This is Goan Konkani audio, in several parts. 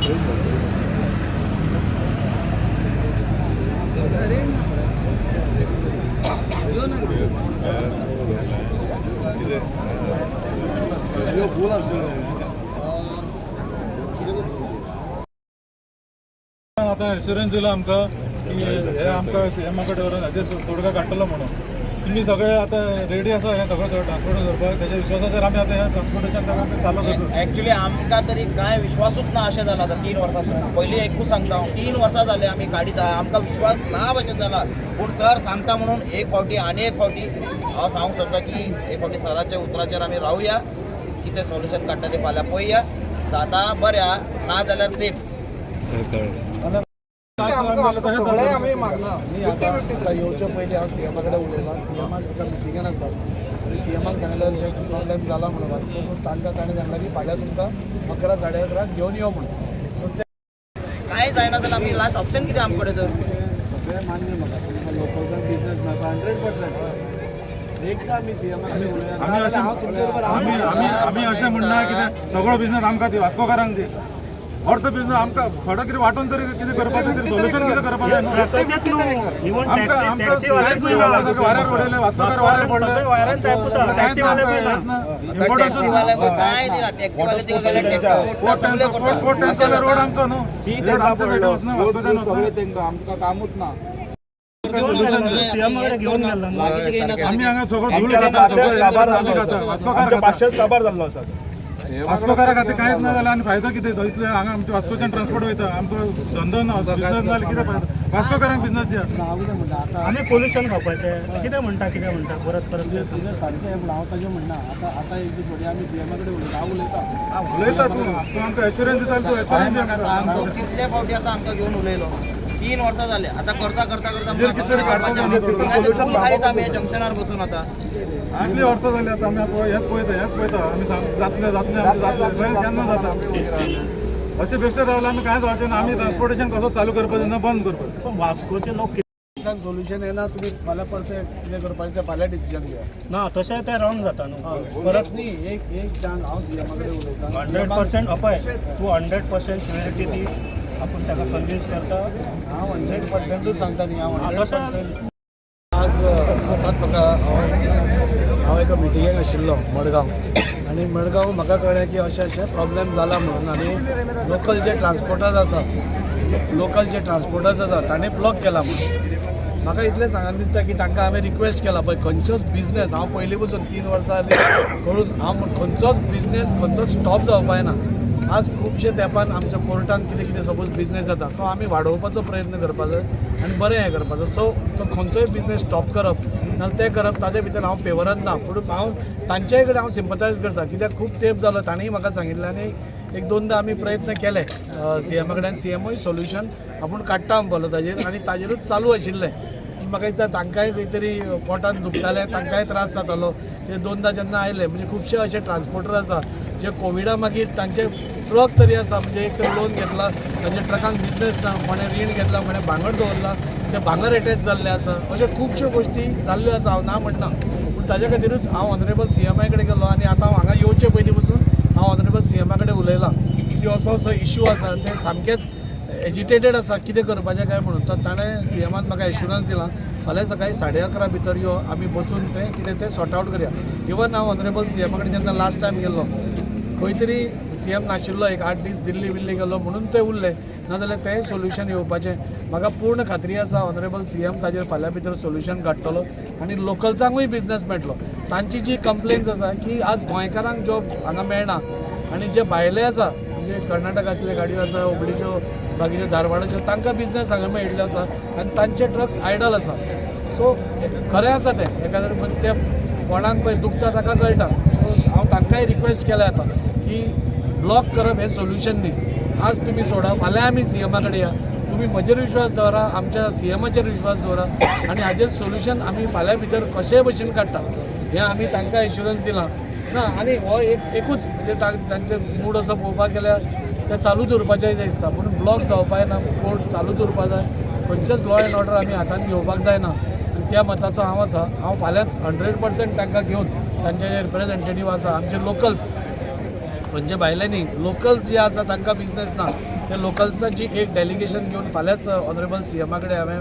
आतां एश्युरन्स दिला आमकां की हे आमकां सीएमा कडेन व्हरून हाजेर तोडगा काडटलो म्हणून. तुमी सगळे आतां रेडी आसा हें सगळें सगळें ट्रान्सपोर्ट करपाक, तेच्या विश्वासाचेर आमी आतां हें ट्रान्सपोर्टेशन चालू करता. एक्चुली आमकां तरी कांय विश्वासूच ना अशें जालां आतां 3 वर्सां सुद्दां. पयलीं एकूच सांगता हांव, 3 वर्सां जाले आमी काडीत आहा, आमकां विश्वास ना भशेन जाला. पूण सर सांगता म्हणून एक फावटी आनी एक फावटी हांव सांगूंक सोदता की एक फावटी सराच्या उतराचेर आमी रावया. कितें सोल्युशन काडटा तें फाल्यां पळोवया. जाता बरें आहा, ना जाल्यार सेम. सगळे आमी मागना. न्ही, आतां आतां येवचे पयलीं हांव सीएमा कडेन उलयलां. सीएमाक एका मिटिंगेन आसा आनी सीएमाक सांगलें अशें प्रॉब्लेम जाला म्हणून वास्को. सो तांकां ताणें सांगलां की फाल्यां तुमकां 11 11:30 घेवन यो म्हणून. सो ते कांय जायना जाल्यार आमी लास्ट ऑप्शन कितें आमचे कडेन तर? सगळें मान्य म्हाका, तुमकां लोकल्सांक बिजनेस मेळपा 100%. एकदां आमी सीएमा कडेन उलया. आमी अशें हांव तुमचे बरोबर आमी आमी आमी अशें म्हणना कितें सगळो बिजनेस आमकां दी, वास्कोकारांक दी. अर्द बिजनेस आमकां थोडो कितें वांटून तरी कितें करपाचें तरी सोल्युशन कितें करपाचें न्हू. आमकां आमकां वाऱ्यार पडले, वास्कोकार वाऱ्यार पडले. कांयच ना आमकां, हेंच ना, इम्पोर्टेशन ना. टॅक्सीवाल्यांकूय कांय दिना. टॅक्सीवाले तिका गेल्यार टॅक्सी पोर्ट सगळे तेंचो करता. पोर्ट तेंचो जाल्यार रोड आमचो न्हू, रोड आमच्या सायडीन वचना, वास्कोच्यान वचना. तेंकां आमकां कामूच ना. सोल्युशन. घेवन. आमी हांगा सगळो धूळ खाता, सगळो आमी खाता, वास्कोकार खाता. पाचशेच काबार जाल्लो आसा. वास्कोकारा खातीर कांयच ना जाल्यार आनी फायदो कितें? थंयसले हांगा आमच्या वास्कोच्यान ट्रान्सपोर्ट वयता, आमचो धंदो ना, बिजनेस ना जाल्यार कितें फायदो? वास्कोकारांक बिजनेस दिया. हांव कितें म्हणटा आतां, आमी पोल्युशन खावपाचें कितें म्हणटा, कितें म्हणटा परत परत. तुजें सारकें, पूण हांव तशें म्हणना. आतां आतां एक दीस फुडें आमी सीएमा कडेन उलयता. हांव उलयता. उलयता तूं, तूं आमकां एश्युरन्स दिता, तूं एश्युरन्स दी म्हाका आमकां. सांग, तो कितले फावटी आतां आमकां घेवन उलयलो? 3 वर्सां जाले आतां करता करता करता. म्हणजे कितले काडपाक. खायत आमी ह्या जंक्शनार बसून आतां. कितली वर्सां जाली आतां आमी पळय हेच पळयता, हेच पळयता आमी. जातलें जातलें आमचें जातलें, केन्ना जाता? अशें बेश्टे रावले आमी कांय जावचें ना. आमी ट्रान्सपोर्टेशन कसो चालू करपाचें ना, बंद करपाचें. पण वास्कोचे लोक सोल्युशन येना, तुमी फाल्यां परतें कितें करपाचें तें फाल्यां डिसिजन घेया. ना, तशें तें रॉंग जाता न्हू. परत न्ही, एक एक चान्स. हांव सीएमा कडेन उलयता. 100% अपाय तूं 100% श्युरिटी दी, आपूण ताका कन्विन्स करता. हांव 100%ूच सांगता न्ही हांव हंड्रेड तशें पर्संट. आज आतांच म्हाका हांव हांव एका मिटिंगेक आशिल्लो मडगांव आनी मडगांव म्हाका कळ्ळें की अशें अशें प्रॉब्लेम जाला म्हणून आनी लोकल जे ट्रान्सपोर्टर्स आसा, लोकल जे ट्रान्सपोर्टर्स आसा ताणें ब्लॉक केला म्हणून. म्हाका इतलें सांगन दिसता की तांकां हांवें रिक्वेस्ट केला, पळय खंयचोच बिजनेस, हांव पयलीं पसून 3 वर्सां जालीं करून हांव खंयचोच बिजनेस खंयचोच स्टॉप जावपा जायना. आज खुबशे तेंपान आमच्या पोर्टान कितें कितें सपोज बिजनेस जाता, तो आमी वाडोवपाचो प्रयत्न करपा जाय आनी बरें हें करपाचो. सो तो खंयचोय बिजनेस स्टॉप करप नाल्यार तें करप ताजे भितर हांव फेवरान ना. पूण हांव तांच्याय कडेन हांव सिंपतायज करता, कित्याक खूब तेंप जालो तांणीय म्हाका सांगिल्लें आनी एक दोनदां आमी प्रयत्न केले सीएमा कडेन. सीएमूय सोल्युशन आपूण काडटा म्हणपालो ताजेर आनी ताजेरूच चालू आशिल्लें. म्हाका दिसता तांकांय खंय तरी पोटान दुखतालें, तांकांय त्रास जातालो. ते दोनदां जेन्ना आयले, म्हणजे खुबशे अशे ट्रान्सपोर्टर आसा जे कोविडा मागीर तांचे ट्रक तरी आसा, म्हणजे एक तर लोन घेतला, तांच्या ट्रकांक बिजनेस ना, कोणें रीण घेतला, कोणें भांगर दवरलां, ते भांगर एटॅच जाल्ले आसा. अश्यो खुबश्यो गोश्टी जाल्ल्यो आसा, हांव ना म्हणना. पूण ताज्या खातीरूच हांव ऑनरेबल सीएमा कडेन गेलो आनी आतां हांव हांगा येवचे पयलीं पसून हांव ऑनरेबल सीएमा कडेन उलयलां की असो असो इशू आसा, ते सामकेच एजिटेटेड आसा, कितें करपाचें काय म्हणून. तर ताणें सीएमान म्हाका एश्युरन्स दिला, फाल्यां सकाळी 11:30 भितर यो, आमी बसून तें कितें तें सॉर्ट आवट करया. इवन हांव ऑनरेबल सीएमा कडेन जेन्ना लास्ट टायम गेल्लो, खंय तरी सीएम नाशिल्लो, एक 8 दीस दिल्ली बिल्ली गेल्लो म्हणून ते उरले, नाजाल्यार तेंय सोल्युशन येवपाचें. म्हाका पूर्ण खात्री आसा, ऑनरेबल सीएम ताजेर फाल्यां भितर सोल्युशन काडटलो आनी लोकल्सांकूय बिजनेस मेळटलो. तांची जी कंप्लेन्स आसा की आज गोंयकारांक जॉब हांगा मेळना आनी जे भायले आसा, म्हणजे कर्नाटकांतले गाडयो आसा, हुबळीच्यो, बाकीच्यो धारवाडाच्यो, तांकां बिजनेस हांगा मेळिल्लो आसा आनी तांचे ट्रक्स आयडल आसा. सो खरें आसा तें एखाद्रे ते कोणाक पळय दुखता ताका कळटा. सो हांव तांकांय रिक्वेस्ट केल्या आतां की ब्लॉक करप हें सोल्युशन न्ही. आज तुमी सोडा, फाल्यां आमी सीएमा कडेन या. तुमी म्हजेर विश्वास दवरा, आमच्या सीएमाचेर विश्वास दवरा आनी हाजेर सोल्युशन आमी फाल्यां भितर कशेय भशेन काडटा हें आमी तांकां एश्युरन्स दिलां ना. आनी हो एक एकूच म्हणजे तांचे मूड असो पळोवपाक गेल्यार ते चालूच दवरपाचें दिसता, पूण ब्लॉक जावपा जायना, कोर्ट चालूच उरपा जाय. खंयचेच लॉ एंड ऑर्डर आमी हातान घेवपाक जायना आनी त्या मताचो हांव आसा. हांव फाल्यांच 100% तांकां घेवन, तांचे जे रिप्रेझेंटेटीव आसा, आमचे लोकल्स खंयचे भायले न्ही, लोकल्स जे आसा तांकां बिजनेस ना. ते लोकल्साची एक डेलिगेशन घेवन फाल्यांच ऑनरेबल सीएमा कडेन हांवें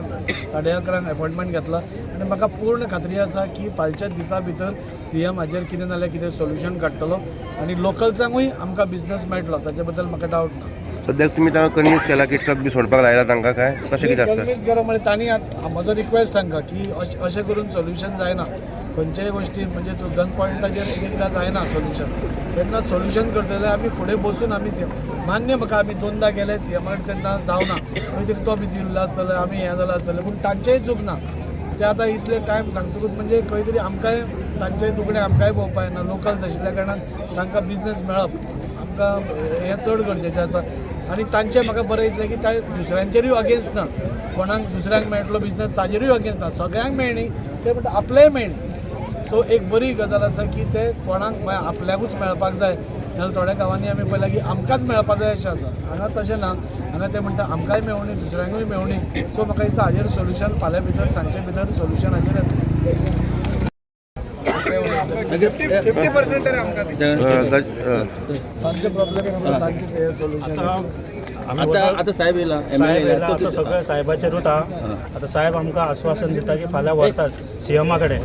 11:30 एपॉयंटमेंट घेतला आनी म्हाका पूर्ण खात्री आसा की फालच्या दिसा भितर सीएम हाजेर कितें ना जाल्यार कितें सोल्युशन काडटलो आनी लोकल्सांकूय आमकां बिजनेस मेळटलो, ताचे बद्दल म्हाका डावट ना. सद्याक तुमी तांकां कन्विन्स केला की ट्रक बी सोडपाक लायला तांकां काय कशें कितें आसता? कन्विन्स करप म्हणजे तांणी म्हजो रिक्वेस्ट तांकां की अशें अशें करून सोल्युशन जायना खंयचेय गोश्टी, म्हणजे तूं गन पॉयंटाचेर एक एकदां जायना सोल्युशन. तेन्ना सोल्युशन करतले आमी फुडें बसून आमी सीएम मान्य म्हाका आमी दोनदां गेले सीएमा कडेन तेन्ना जावना, खंय तरी तो बिजी उरला आसतलो, आमी हें जालां आसतलें, पूण तांचेय चूक ना. ते आतां इतले टायम सांगतकूच म्हणजे खंय तरी आमकांय तांचेय दुखणें आमकांय पळोवपाक येना. लोकल्स आशिल्ल्या कारणान तांकां बिजनेस मेळप आमकां हें चड गरजेचें आसा आनी तांचें म्हाका बरें दिसलें की ते दुसऱ्यांचेरूय अगेन्स्ट ना, कोणाक दुसऱ्यांक मेळटलो बिजनेस ताजेरूय अगेन्स्ट ना, सगळ्यांक मेळणी ते म्हणटा आपलेय मेळणी. सो एक बरी गजाल आसा की ते कोणाक म्हळ्यार आपल्याकूच मेळपाक जाय, नाल्यार थोड्या गांवांनी आमी पळयलां की आमकांच मेळपाक जाय अशें आसा. हांगा तशें ना, हांगा ते म्हणटा आमकांय मेळुनी दुसऱ्यांकूय मेळुनी. सो म्हाका दिसता हाजेर सोल्युशन फाल्यां भितर सांजचे भितर सोल्युशन हाजेर येतलें. 50% तरी आमकां दी. तांचे प्रॉब्लेम तांचे सोल्युशन. आता आता साहेब येयला, एम साहेब एल येयला, ए. आतां सगळें साहेबाचेरूच आहा. आतां साहेब आमकां आस्वासन दिता की फाल्यां व्हरतात सीएमा कडेन,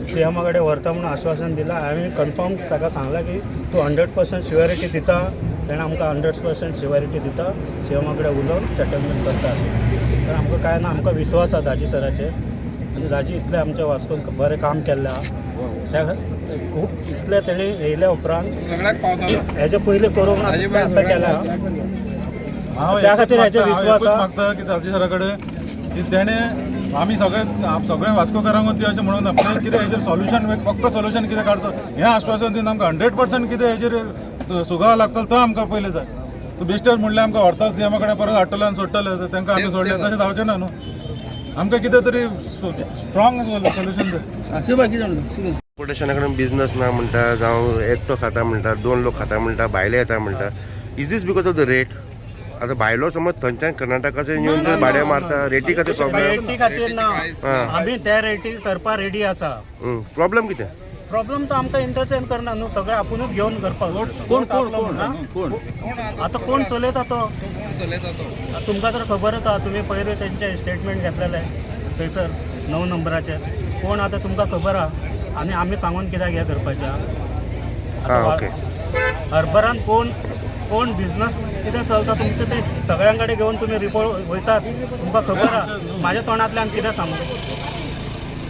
सीएमा कडेन व्हरता म्हणून आश्वासन दिलां. हांवें कन्फर्म ताका सांगलां की तूं 100% शुअरिटी दिता, तेणें आमकां 100% शुअरिटी दिता, सीएमा कडेन उलोवन सेटलमेंट करता अशें. तर आमकां कांय ना, आमकां विस्वास आहा दाजी सराचेर आनी दाजी इतलें आमच्या वास्कोन बरें काम केल्लें आहा. त्या खूब इतलें तेणी येयल्या उपरांत सगळ्याक पावता. हेजे पयलीं करूंक ना तितलें आतां केलां. हांव त्या खातीर एकूच हेजे मागता, हांव विस्वास एकूच आहा. मागता की दाजी सरा कडेन की तेणें आमी सगळे सगळे वास्कोकारांक ती अशें म्हणून ना, पूण कितें हेजेर सोल्युशन, फक्त सोल्युशन कितें काडचो हें आश्वासन दिवन आमकां 100% कितें हेजेर सुगाव लागतलो तो आमकां पयलें जाय. तूं बेश्टेच म्हणलें आमकां व्हरता सीएमा कडेन परत हाडटले आनी सोडटले, तांकां आमी सोडले तशें जावचें ना न्हू. आमकां कितें तरी स्ट्रॉंग सोल्युशन जाय. ट्रान्सपोर्टेशना कडेन बिजनस ना म्हणटा, जावं एकटो खाता म्हणटा, दोन लोक खाता म्हणटा, भायले येता म्हणटा. Is this because of the rate? आतां भायलो समज थंयच्यान कर्नाटकाच्यान येवन जर भाडें मारता, रेटी खातीर प्रॉब्लेम? रेटी खातीर ना, आमी त्या रेटी करपा रेडी आसा. प्रॉब्लेम कितें? प्रॉब्लेम तो आमकां एंटरटेन करना न्हू, सगळें आपुनूच घेवन करपाक. कोण कोण कोण कोण? आतां कोण चलयता तो कोण चलयता तो? तुमकां तर खबरच आहा, तुमी पयरूय तेंचे स्टेटमेंट घेतलेले थंयसर 9 नंबराचेर. कोण आतां तुमकां खबर आहा आनी आमी सांगून कित्याक हें करपाचें? आं, ओके. हरबरान कोण कोण बिजनस कितें चलता तुमचें तें सगळ्यां कडेन घेवन तुमी रिपोर्ट वयतात, तुमकां खबर आहा. म्हाज्या तोंडांतल्यान कितें सांगू?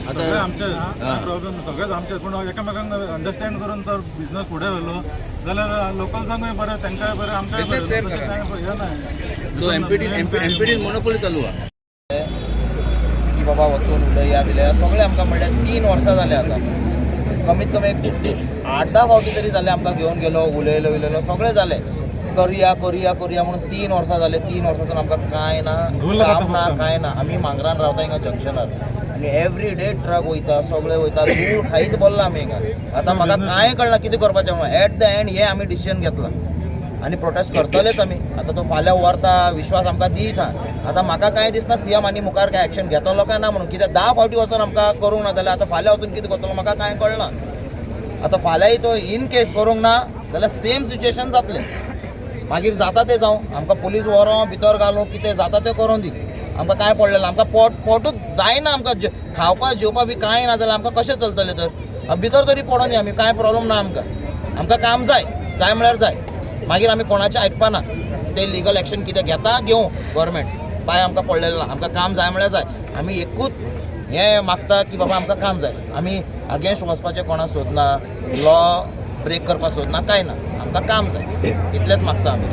सगळे आमचे प्रॉब्लेम सगळेच आमचे, पूण एकामेकांक अंडरस्टँड करून जर बिझनस फुडें व्हेलो जाल्यार लोकल्सांकूय बरें, तांकांय बरें, आमकांय बरें. Business share तशें करा. कांय हें ना. सो एमपीटी एमपीटी मोनोपोली चालू आहा. की बाबा वचून उलया बिलया सगळें आमकां म्हणल्यार 3 वर्सां जालें आतां, कमीत कमी एक 8-10 फावटी तरी जालें आमकां घेवन गेलो, उलयलो उलयलो सगळें जालें, करुया करुया करुया म्हणून 3 वर्सां जालें. 3 वर्सां आमकां कांय ना, धूल लागता काम ना, फक्त. कांय ना. आमी मांगरान रावता हिंगा जंक्शनार आनी एवरी डे ट्रक वयता, सगळे वयता, धूळ खायत बसला आमी हिंगा. आतां म्हाका कांय कळना कितें करपाचें म्हणून. एट the and हें आमी डिसिजन घेतलां आनी प्रोटेस्ट करतलेच आमी. आतां तो फाल्यां व्हरता विश्वास आमकां दीत हा. आतां म्हाका कांय दिसना सीएम आनी मुखार कांय एक्शन घेतलो काय ना म्हणून, कित्याक 10 फावटी वचोन आमकां करूंक ना जाल्यार आतां फाल्यां वचून कितें करतलो म्हाका कांय कळना. आतां फाल्यांय तो इन केस करूंक ना जाल्यार सेम सिच्युएशन जातलें, मागीर जाता तें जावं, आमकां पुलीस व्हरों भितर घालूं, कितें जाता तें करूं दी, आमकां कांय पडलें ना. आमकां पोट पोटूच जायना, आमकां खावपा जेवपा बी कांय ना जाल्यार आमकां कशें चलतलें तर? भितर तरी पडों दी आमी, कांय प्रॉब्लम ना आमकां. आमकां काम जाय, जाय म्हळ्यार जाय, मागीर आमी कोणाचें आयकपा ना. ते लिगल एक्शन कितें घेता घेवं गव्हर्मेंट, बाय आमकां पडलेलें ना. आमकां काम जाय म्हळ्यार जाय. आमी एकूच हें मागता की बाबा आमकां काम जाय, आमी अगेन्स्ट वचपाचें कोणाक सोदना, लॉ ब्रेक करपाक सोदना, कांय ना, आमकां काम जाय इतलेंच मागता आमी.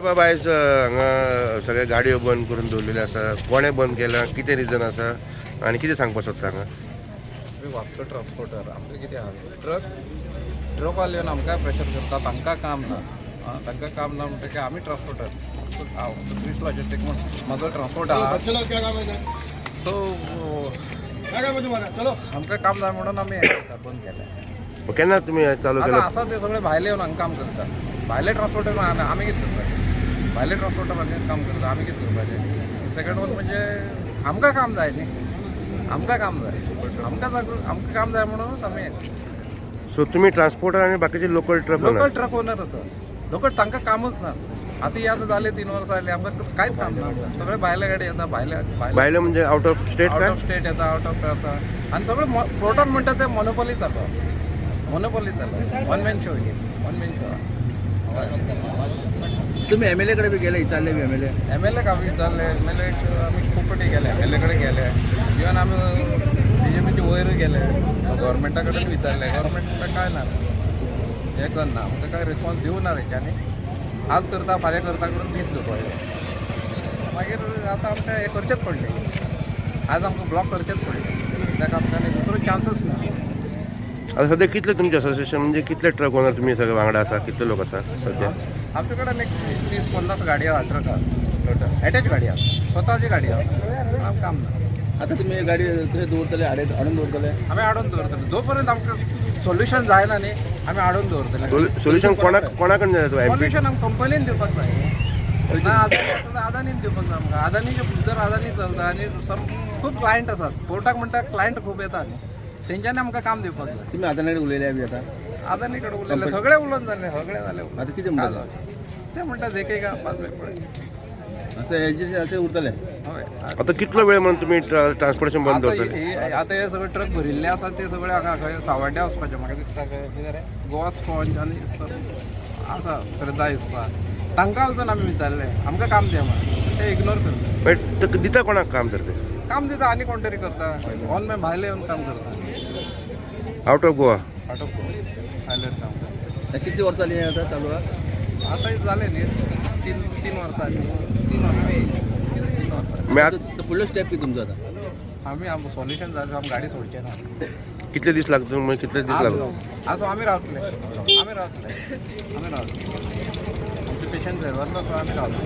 बाबा आयज हांगा सगळे गाडयो बंद करून दवरलेल्यो आसा, कोणें बंद केलां, कितें रिजन आसा आनी कितें सांगपाक सोदता हांगा? आमी वास्को ट्रान्सपोर्टर, आमकां कितें आहा, ट्रक ट्रकवाले येवन आमकां प्रेशर करता, तांकां काम ना. आं, तांकां काम ना म्हणटकीर आमी ट्रान्सपोर्टर, हांव क्रिश लॉजिस्टीक म्हूण म्हाजो ट्रान्सपोर्ट आहा. सो आमकां काम जाय म्हणून आमी हें करता, बंद केलें. केन्ना तुमी हें चालू आतां केलें? आसा ते सगळे भायले येवन हांगा काम करता, भायले ट्रान्सपोर्टर आमी कितें करपाचें? भायले ट्रान्सपोर्टर हांगा काम करता, आमी कितें करपाचें? सेकंड वन म्हणजे आमकां काम जाय न्ही, आमकां काम जाय, आमकां आमकां काम जाय म्हणूनच आमी हें करता. सो तुमी ट्रान्सपोर्टर आनी बाकीचे local truck local owner. Truck owner आसा, लोकल तांकां कामच ना. आतां हे आतां जाले 3 वर्सां जाली, आमकां कांयच काम ना. सगळे भायले गाडी येता, भायले भायले. भायले म्हणजे आउट ऑफ स्टेट आउट काय? ऑफ स्टेट येता, आउट ऑफ येता आनी सगळे प्रोडक्ट म्हणटा ते मोनोपोली चालू, मोनोपोली चालू. One man show, one man show. तुम्ही एम एल ए कडे बी गेले, विचारले बी M L A? M L एक आमी विचारले, एम एल एक आमी खूब फावटी गेले, एम एल ए कडेन गेले, इवन आमी बीजेपीचे वयरूय गेले, गव्हर्मेंटा कडेन विचारले. गव्हर्मेंट म्हणटा काय ना, हें करना, आमकां काय रिस्पॉन्स दिवं ना तेंच्यांनी. आज करता, फाल्यां करता करून दीस दवरले. मागीर आतां आमकां हें करचेंच पडलें, आज आमकां ब्लॉक करचेंच पडलें कित्याक आमकां आनी दुसरो चान्सूच ना. आता सध्या कितले तुमचे असोसिएशन, म्हणजे कितले ट्रक ओनर तुम्ही सगळे वांगडा आसा, कितले लोक आसा सध्या? आमचे कडेन एक 30-50 गाडी आहा, ट्रक आहा, टोटल एटॅच गाडी आहा, स्वताची गाडी आहा, आमकां काम ना. आता तुम्ही गाडी थंय दवरतले, हाडून दवरतले? आमी हाडून दवरतले जोपर्यंत आमकां सोल्युशन जायना न्ही, आमी हाडून दवरतले. सोल्युशन कोणाक कोणा कडून जाय तो एमपी? सोल्युशन आमकां कंपनीन दिवपाक जाय ना, अदानी आसा जाल्यार अदानीन दिवपाक जाय आमकां. अदानीचे भितर अदानी चलता आनी सम खूब क्लायंट आसात पोर्टाक, म्हणटा क्लायंट खूब येता न्ही, तेंच्यांनी आमकां काम दिवपाक जाय. तुम्ही अदानी कडेन उलयले बी आता? अदानी कडेन उलयले, सगळे उलोवन जाले, सगळे जाले. आता कितें म्हणटा? ते म्हणटा देखेगा बाद में पळय. असं हेजे अशें उरतलें? हय. आता कितलो वेळ म्हणून तुम्ही ट्रान्सपोर्टेशन बंद आता दवरतले? आता हे सगळे ट्रक भरिल्ले आसा, ते सगळे हांगा खंय सावड्ड्या वचपाचे म्हाका दिसता. खंय कितें रे, गोवा स्पॉन्ज आनी आसा श्रद्धा इस्पात, तांकां वचून आमी विचारलें आमकां काम दिया म्हणून, ते इग्नोर करता. बट ते दिता कोणाक काम तर ते? काम दिता आनी कोण तरी करता, ऑन भायले येवन काम करता. Out of Goa? Out of Goa भायले येवन काम करता. किती वर्सां जालीं हें आतां चालू आहा? आतां जालें न्ही 3 3 वर्सां जालीं, 3 वर्सां, 3 वर्सां. मागीर आत- तो फुडलो स्टेप कितें तुमचो आतां? आमी आमकां सोल्युशन जालें आमी गाडी सोडचे ना. कितले दीस लागता मागीर, कितले दीस लागता? आसूं, आमी रावतले, आमी रावतले, आमी रावतले. आमचे पेशंट जाय, आमी रावतले.